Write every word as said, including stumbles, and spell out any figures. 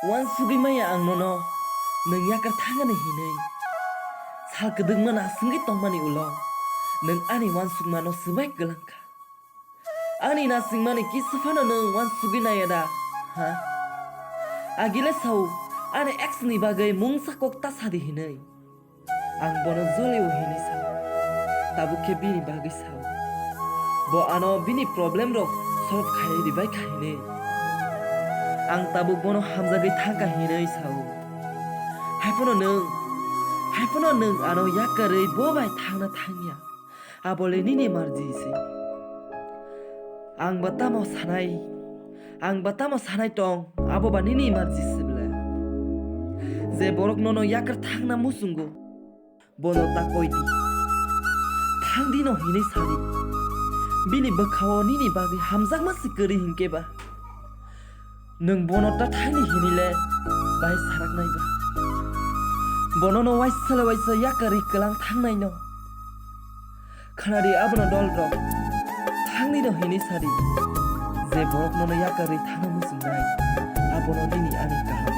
Uansugwi maya ang nono nwng yakar thangani hinwi. Sal kwdwkma nasingwi tongmani ulo nwng ani uansukmano swbai kwlangkha. Ani nasingmani kisa phano nwng uansugwi naiya da, ha? Agile sao, ani ex ni bagwi mungsa kok ta sadi hinwi. Ang bono jolio hinwi sao. Tabuk khe bini bagwi sao. Bo ano bini problem rok solve khai ribai kha hinwi. Ang tabuk bono hamjagwi thangkha hinwi sao. Haiphano nwng, haiphano nwng ano yakarwi bo bai thangna thangya. Abole nini marji se. Ang ba tamo sanai, ang ba tamo sanai tong, abo ba nini marji se bwle. Je borok nono yakar thangna muchungo, bono ta koi di. Thang di no hinwi sadi. Bini bwkhao nini bagwi hamjakma se kwrwi hinkhe ba. Nwng bono ta thangni hinwi le bai saraknai ba. Bono no waisa le waisa yakarwi kwlang thangnai no. Khanadi abono dol rok thangni no hinwi sadi. Je borok nono yakarwi thangna muchungnai, abono nini ani kaham.